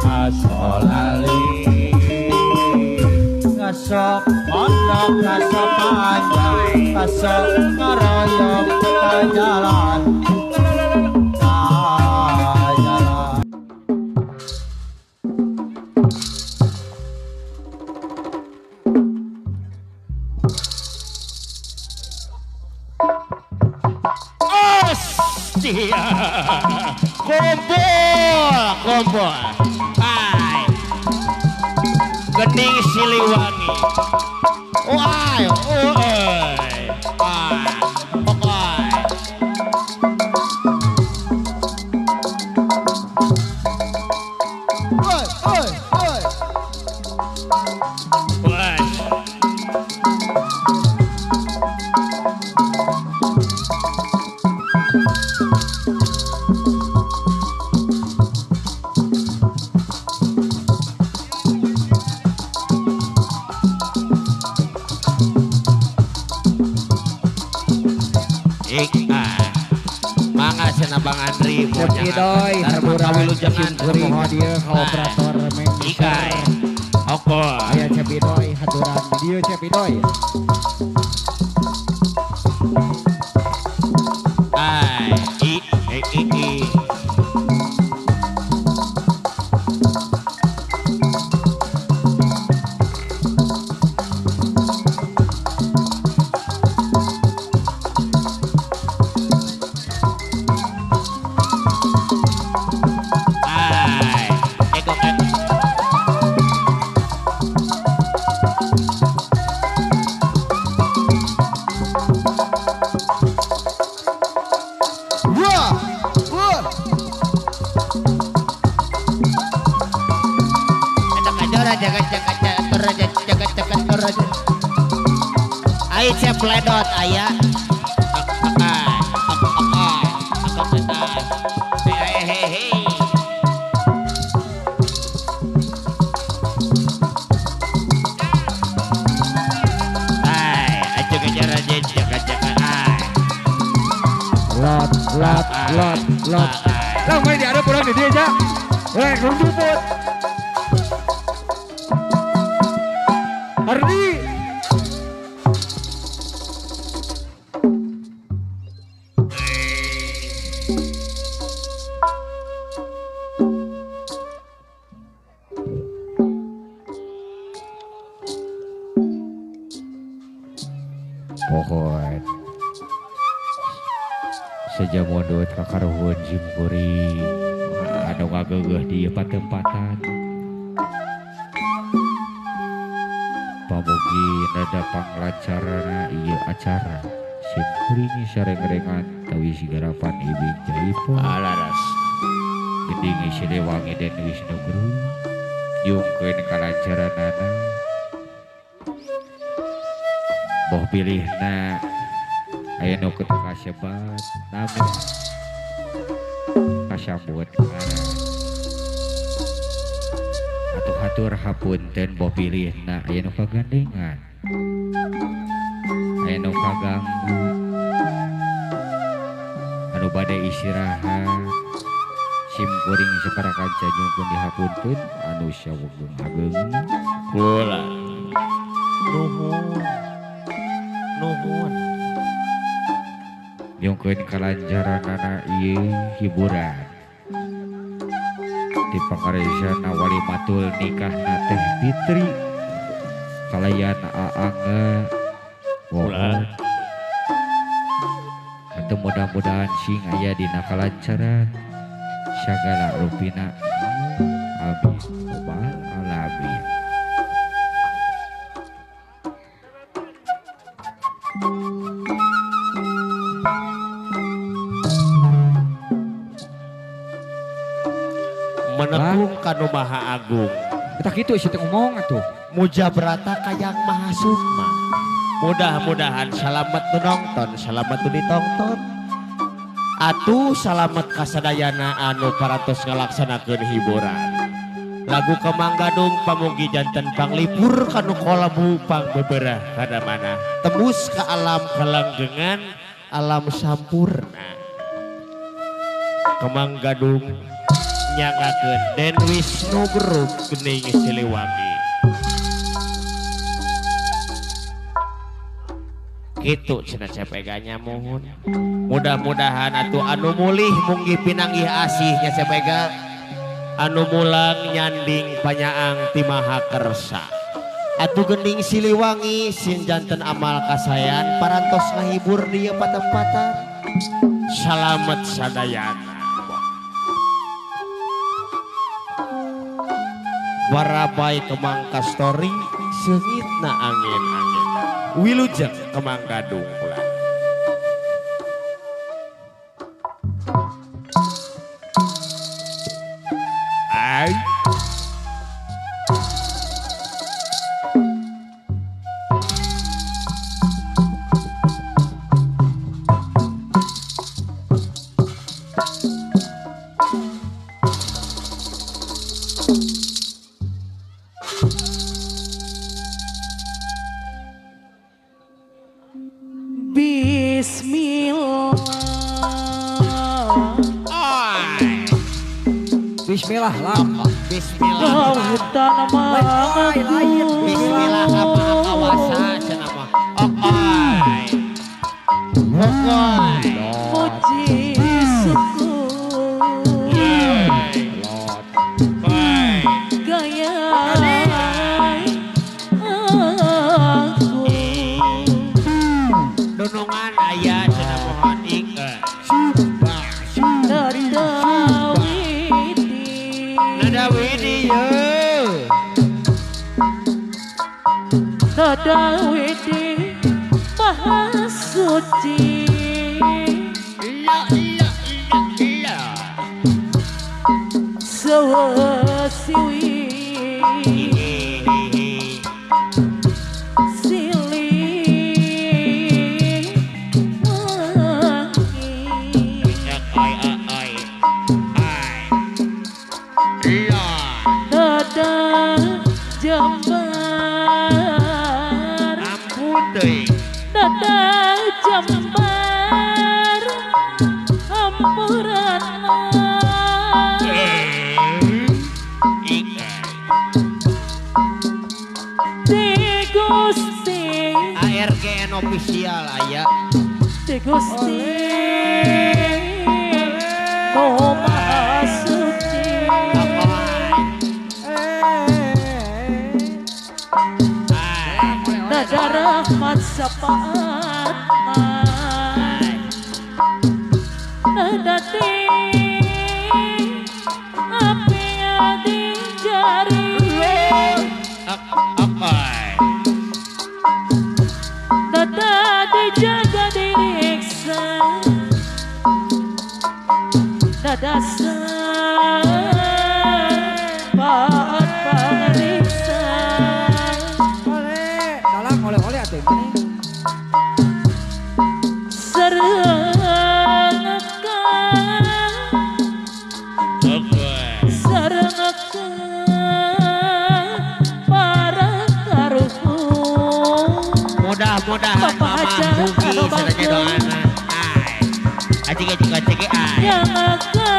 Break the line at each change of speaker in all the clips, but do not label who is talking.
Asolali ngasok mondok ngasok panjang ngasok ngaroyong ka jalan ka jalan.
Ostia. Kumpul, kumpul. Hai. Gening Siliwangi. Wah, oi. Ah, pokoi.
Oi, oi, oi.
Wah. Mangga cenah Bang Andri mau
Cepidoy
kawilujengan
mohon dieu ka operator meng
Ikai. Oko.
Aya Cepidoy haturan di dieu Cepidoy.
Ai i e i i.
Wah, wah.
Ai cepledot aya.
Lot, lot, lot, lot. Lah main diadep urang di dieu nya. Rek rumput. Ardi.
Pohon seja mondot ka karuhun simkuring anu ngageugeuh di patempatan pamugi nada panglancarana ieu acara simkuring sareng-rengan tawi sigarapan ibing jaipo
Alaras.
Gending Siliwangi den Wisnu Guru nyungkeun kalancaranana boh pilihna aya nu kitu kasebat namun kasambut ngaran atuh hatur hapunten boh pilihna aya nu kagandengan aya nu kaganggu anu bade istirahat sim kuring sapara kanca nyungkeun dihapunten anu sawegeung ageung
Kula. Nuhun. Nuhun.
Nyungkeun kalancaranana ieu hiburan di pangaresana wali matul nikahna Teh Fitri kalayan Aangga
Kula.
Atuh mudah-mudahan sing aya dina kalancaran sagala rupina amin robbal alamin.
Menekung kanu Maha Agung.
Eta kitu isi teh ngomong atuh.
Mujabrata kayang Maha Sukma. Mudah-mudahan salamet nu nongton, salamet nu ditongton. Atuh salamet kasadayana anu parantos ngalaksanakeun hiburan. Lagu Kemang Gadung pamugi janten panglipur kanu kolabu pangbeberah kana mana. Tembus ke alam kelanggengan, alam sampurna. Kemang Gadung Nyangakeun Den Wisnu Group Gening Siliwangi. Kitu cenah cepeganya mohon. Mudah-mudahan atuh anu mulih munggi pinanggih asihnya cepega. Anu mulang nyanding panyaang ti Maha Kersa. Atuh Gending Siliwangi sin janten amal kasayan parantos ngahibur dieu patempatan. Salamet sadayana. Warabai Kemang Kastori seungitna angin-angin. Wilujeng Kemang Gadung pula. Ai.
Bismillah.
Bismillah lama.
Bismillah. Bismillah apa kawasa cenah mah. Okoy. Okoy.
Puji syukur. Gaya aku.
Dunungan aya cenah mohon ik.
Nadawidi Maha Suci.
La la la la.
Sewasiwi Sili wangi.
Ai ai ai. La.
Nada jembar. Nada jembar hampurana. Di Gusti
ARGN official aya.
Di Gusti Nu Maha Suci. Nada rahmat syafaatna. Nada api adi jari. Nada dijaga diriksa. Nada syafaat pangriksa. Serengakan para karuhun.
Mudah-mudahan mama mugi sadaya doana. Ai. Acik acik acik ai.
Yang akan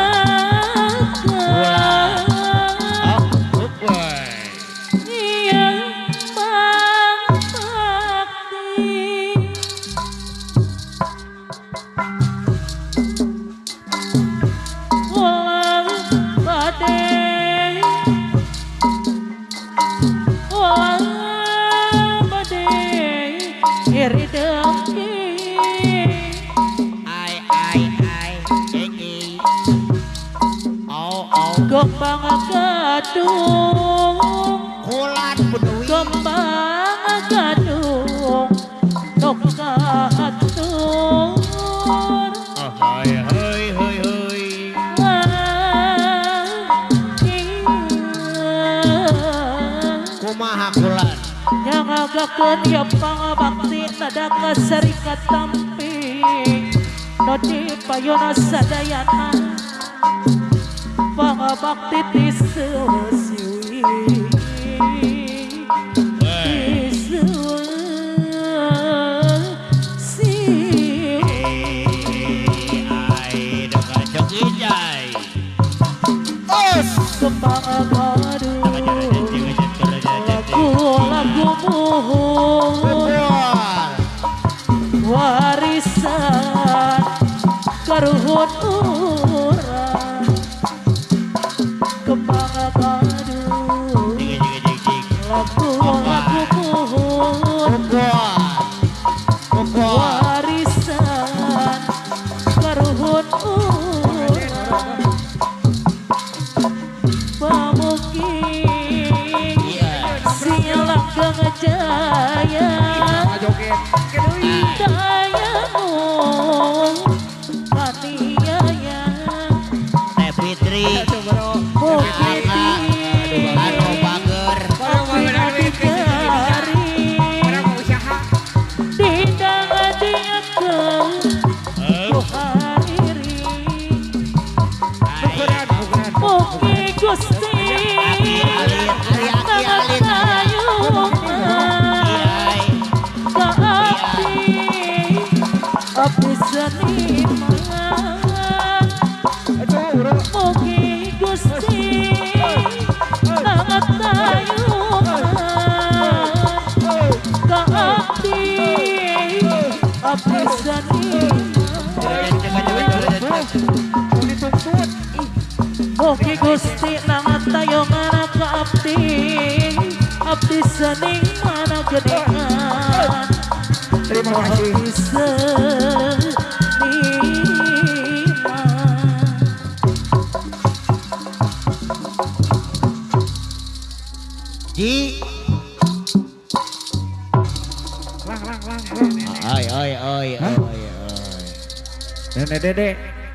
Gombang gadung,
kulan beduwi.
Gombang gadung, tok kahatur.
Hoi hoi hoi hoi. Kumaha kulan?
Yang ngagakeun ieu pangabakti nada kasarikat tampi. Nodi payona sadayana. Pangabakti ti seusiwi. Ti seusiwi.
Ai dekat cek ijai. Oi.
Kembang Gadung lagu-lagu muhun warisan karuhun urang Kembang Gadung lagu-lagu muhun warisan karuhun urang pamuki silang jaya dayamu kaniaya
Teh Fitri anu bager
Mugi Gusti abdi seniman mugi Gusti nangatayungan ka abdi abdi seniman mugi Gusti nangatayungan ka abdi abdi seniman geningan.
Terima kasih.
Ji.
Lang lang lang.
Oi oi oi oi oi.
Nenek dede.